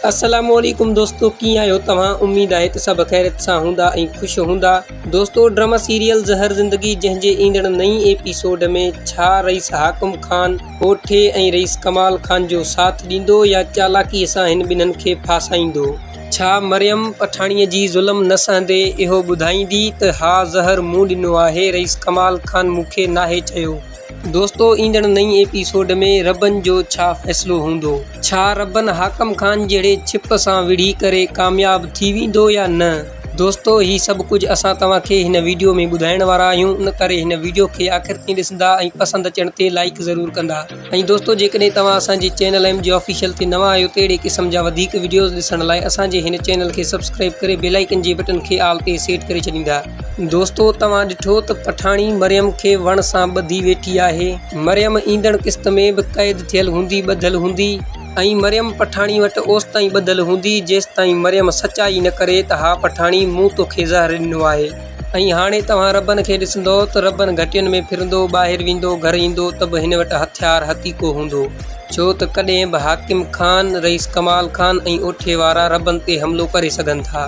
السلام عليڪم دوستو ڪيئن آهيو توهان اميد آهي ته سڀ خيريت سان هوندا ۽ خوش هوندا دوستو ڊراما سيريل زهر زندگي جنهن جي ايندڙ نئين ايپيسوڊ ۾ ڇا رئيس حاڪم خان اوٺي ۽ رئيس ڪمال خان جو ساٿ ڏيندو يا چالاڪي سان هن ٻنهن کي ڦاسائيندو؟ ڇا مريم پٺاڻي جي ظلم نه سهندي اهو ٻڌائيندي ته ها زهر مون ڏنو آهي رئيس ڪمال خان مون کي ناهي چيو؟ دوستو ايندڙ نئين ايپيسوڊ ۾ ربن جو ڇا فيصلو هوندو؟ ڇا ربن حاڪم خان جهڙي ڇپ سان وڙهي ڪري ڪامياب ٿي ويندو يا نه؟ دوستو هي سڀ ڪجهه اسان توهان کي هن ويڊيو ۾ ٻڌائڻ وارا آهيون ان ڪري هن ويڊيو کي آخر تائين ڏسندا ۽ پسند اچڻ تي لائيڪ ضرور ڪندا ۽ دوستو جيڪڏهن توهان اسان جي چينل ايم جي آفيشل تي نوان آهيو ته اهڙي قسم جا وڌيڪ ويڊيوز ڏسڻ لاء اسان جي هن چينل کي سبسڪرائيب ڪري بيل آئيڪن جي بٽن کي آل تي سيٽ ڪري ڇڏيندا. دوستو توهان ڏٺو ته پٺاڻي مريم کي وڻ سان ٻڌي ويٺي آهي. مريم ايندڙ قسط ۾ به قيد ٿيل هوندي ٻڌل هوندي ۽ مريم پٺاڻي وٽ اوستائين ٻڌل هوندي جيستائين مريم سچائي نه ڪري ته ها پٺاڻي مون توکي زهر ڏنو آهي ۽ هاڻي توهان ربن کي ڏسندؤ ته ربن گهٽين ۾ ڦرندو ٻاهر ويندو گهر ايندو ته به هن وٽ هٿيار هٿيڪو هوندو ڇو ته ڪڏهن به حاڪم خان، رئيس ڪمال خان ۽ اوٺي وارا ربن تي حملو ڪري سگهن ٿا.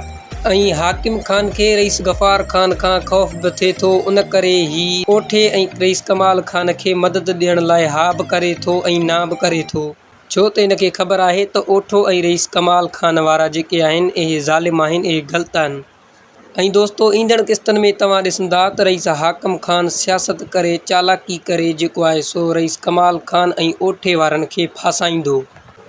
۽ حاڪم خان کي رئيس غفار خان کان خوف به ٿئي ٿو ان ڪري هي اوٺي ۽ رئيس ڪمال خان کي مدد ڏيڻ لاء ها به ڪري ٿو ۽ نا به ڪري ٿو ڇو ته هن کي خبر آهي ته اوٺو ۽ رئيس ڪمال خان وارا جيڪي آهن اهي ظالم آهن اهي غلط آهن ۽ دوستو ايندڙ قسطن ۾ توهان ڏسندا ته رئيس حاڪم خان سياست ڪري چالاڪي ڪري جيڪو آهي سو رئيس ڪمال خان ۽ اوٺي وارن کي ڦاسائيندو.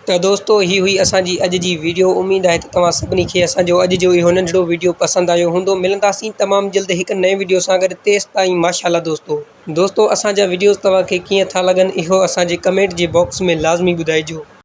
ته دوستو هي هئي اسان جي اڄ جي ويڊيو اميد آهي ته توهان سڀني کي اسان جو اڄ جو اهو ننڍڙو ويڊيو پسند آيو هوندو ملنداسين تمام جلد هڪ نئين ويڊيو سان گڏ تيستائين ماشاءالله دوستو. دوستو اسان جا ويڊيوز توهان کي ڪيئن ٿا لڳن اهو اسان جي ڪمينٽ جي باڪس ۾ لازمي ٻڌائجو.